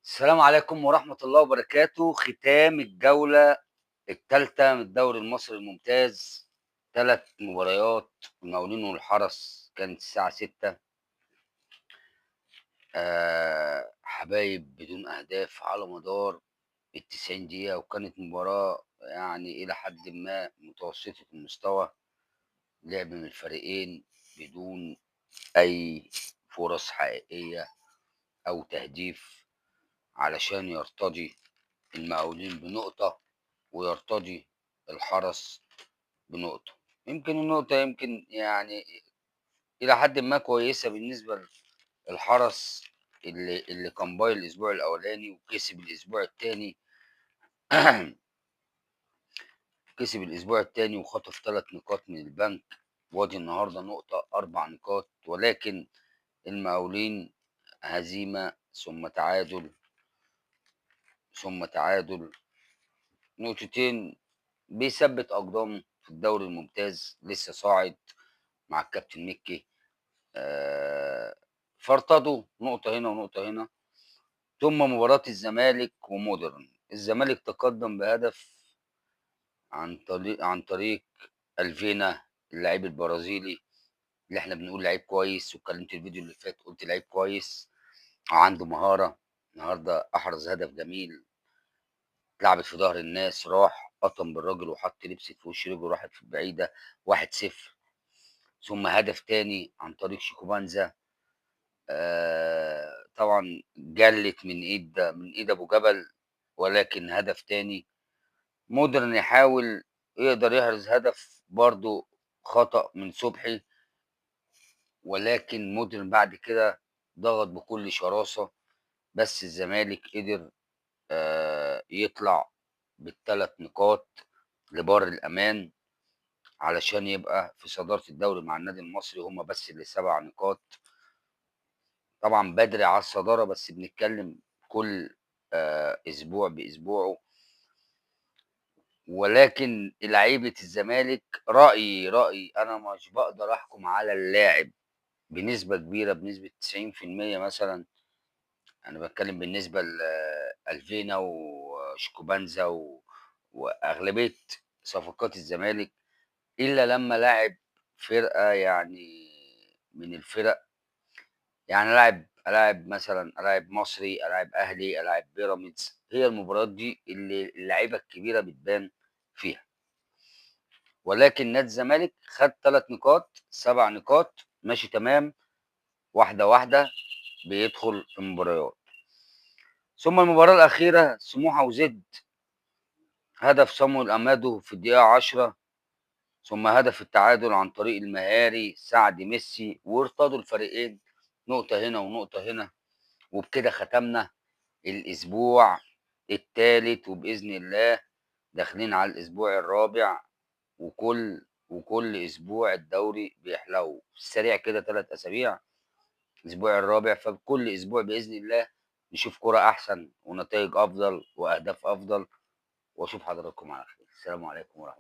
السلام عليكم ورحمة الله وبركاته. ختام الجولة الثالثة من الدوري المصري الممتاز، 3 مباريات، المقاولين والحرس كانت الساعة 6. حبايب بدون أهداف على مدار 90 دقيقة، وكانت مباراة يعني إلى حد ما متوسطة المستوى، لعب من الفريقين بدون أي فرص حقيقية أو تهديف، علشان يرتضي المقاولين بنقطة ويرتضي الحرس بنقطة. يمكن النقطة يمكن يعني إلى حد ما كويسة بالنسبة للحرس اللي كان باي الأسبوع الأولاني وكسب الأسبوع التاني كسب الأسبوع التاني وخطف 3 نقاط من البنك، وادي النهاردة نقطة 4 نقاط. ولكن المقاولين هزيمة ثم تعادل ثم تعادل، نقطتين، بيثبت أقدامه في الدوري الممتاز، لسه صاعد مع الكابتن مكي. فارتضوا نقطة هنا ونقطة هنا. ثم مباراة الزمالك ومودرن، الزمالك تقدم بهدف عن طريق الفينا اللاعب البرازيلي اللي احنا بنقول لعيب كويس، واتكلمت الفيديو اللي فات قلت لعيب كويس وعنده مهارة. النهارده احرز هدف جميل، اتلعبت في ظهر الناس، راح قطم بالراجل وحط لبس في وش رجله، راحت في البعيدة، 1-0. ثم هدف تاني عن طريق شيكوبانزا، طبعا جلت من ايد ابو جبل، ولكن هدف تاني. مودرن يحاول يقدر يحرز هدف برضو، خطأ من صبحي، ولكن مودرن بعد كده ضغط بكل شراسة، بس الزمالك قدر يطلع بال3 نقاط لبر الأمان علشان يبقى في صدارة الدوري مع النادي المصري، هما بس اللي 7 نقاط. طبعا بدري على الصدارة، بس بنتكلم كل أسبوع بأسبوعه. ولكن لعيبة الزمالك رأيي أنا مش بقدر أحكم على اللاعب بنسبة كبيرة، بنسبة 90% مثلا. أنا بتكلم بالنسبة لألفينا وشيكوبانزا وأغلبية صفقات الزمالك، إلا لما لاعب فرقة يعني من الفرق، يعني ألاعب مثلا، ألاعب مصري، ألاعب أهلي، ألاعب بيراميدز، هي المباريات دي اللي اللعيبة الكبيرة بتبان فيها. ولكن نادي الزمالك خد 3 نقاط، 7 نقاط، ماشي تمام، واحدة واحدة بيدخل في المباريات. ثم المباراة الأخيرة سموحة وزد، هدف صامويل أمادو في الدقيقة 10، ثم هدف التعادل عن طريق المهاري سعد ميسي، وارتضوا الفريقين نقطة هنا ونقطة هنا. وبكده ختمنا الأسبوع الثالث، وبإذن الله داخلين على الأسبوع الرابع، وكل أسبوع الدوري بيحلو سريع كده، 3 أسابيع الأسبوع الرابع. فبكل أسبوع بإذن الله نشوف كرة أحسن ونتائج أفضل وأهداف أفضل، وأشوف حضراتكم على خير. السلام عليكم ورحمة الله.